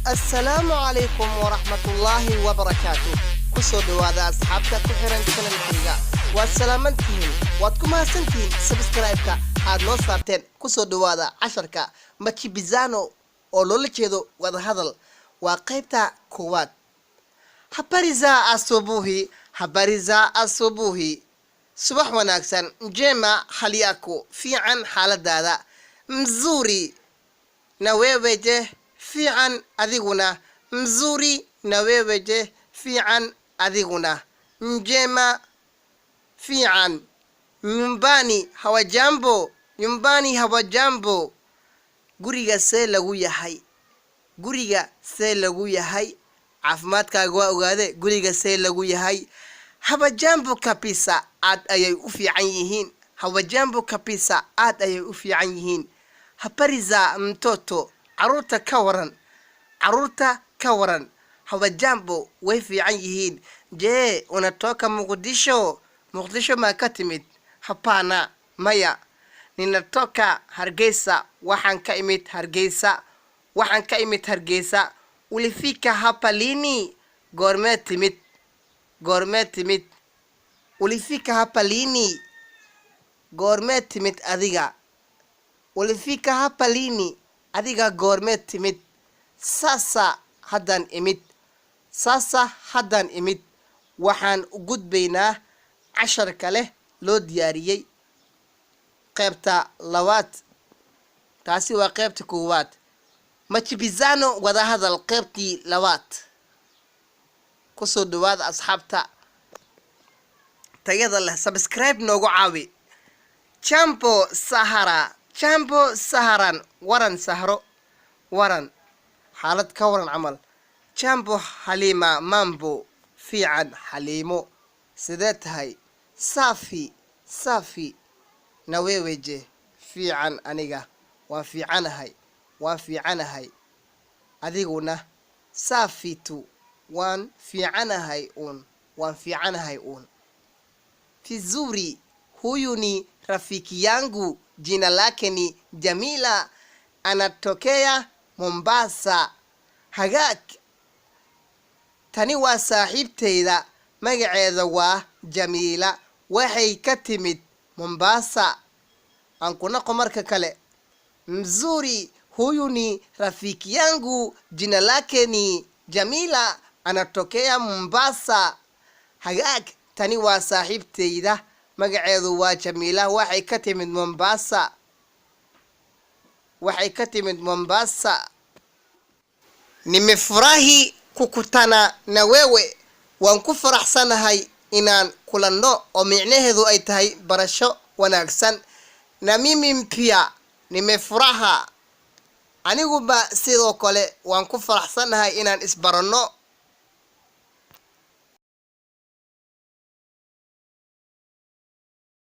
Assalaamu calaykum waraxmatullaahi wabarakaatu. Kusoo dhowaada asxaabta ku xiran channelkayga. Waad salaamantihiin, waad ku mahadsantihiin subscribe-ka aad noo saarteen. Kusoo dhowaada casharka majibizano oo loola jeedo wadahadal. Waa qaybta koowaad. Habari za asubuhi. Habari za asubuhi, subax wanaagsan. Njema, hali yako? Fiican xaaladaada. Mzuri, na wewe je? Fiican adiguna. Mzuri, na wewe je? Fiican adiguna. Njema, fiican. Nyumbani hawajambo? Nyumbani hawajambo? Guriga see lagu yahay? Guriga see lagu yahay? Caafimaadkaaga waa ogaade, guriga see lagu yahay? Hawajambo kabisa, aad ayay u fiican yihiin. Hawajambo kabisa, aad ayay u fiican yihiin. Habari za mtoto? Caruurta ka waran? Caruurta ka waran? Hawajambo, way fiican yihiin. Je, unatoka Muqdisho? Muqdisho maa ka timid? Hapana, maya. Ninatoka Hargeysa, waxaan ka imid Hargeysa. Waxaan ka imid Hargeysa. Ulifika hapa lini? Goormee timid? Goormee timid? Ulifika hapa lini? Goormee timid adiga? Ulifika hapa lini? Adiga goormee timid? Sasa, haddaan imid. Sasa, haddaan imid. Waxaan u gudbaynaa cashar kale loo diyaariyey, qaybta labaad. Taasi waa qaybta koowaad. Majibizano, wadahadal, qaybtii labaad. Kusoo dhawaada asxaabta tayada leh, subscribe noogu caawi. Jambo Sahara. Jambo Saharan, waran Sahro, waran, xaalad ka waran camal. Jambo Xaliima, mambo? Fiican Xaliimo, sidee tahay? Safi safi, na wewe je? Fiican aniga, waan fiicanahay, waan fiicanahay. Adiguna? Safi tu, waan fiicanahay uun, waan fiicanahay uun. Vizuri. Huyu ni rafiki yangu, jina lake ni Jamila, anatokea Mombasa. Hagaag. Tani waa saaxiibtayda, magaceeda waa Jamiila, waxay ka timid Mombasa. Aan ku naqo marka kale. Mzuri. Huyu ni rafiki yangu, jina lake ni Jamila, anatokea Mombasa. Hagaag. Tani waa saaxiibtayda, magaceedu waa Jamiila, waxay ka timid Mombasa. Waxay ka timid Mombasa. Nimefurahi kukutana na wewe, waan ku faraxsanahay inaan kulanno, oo micnaheedu ay tahay barasho wanaagsan. Na mimi pia nimefuraha, aniguba sidoo kale waan ku faraxsanahay inaan isbaranno.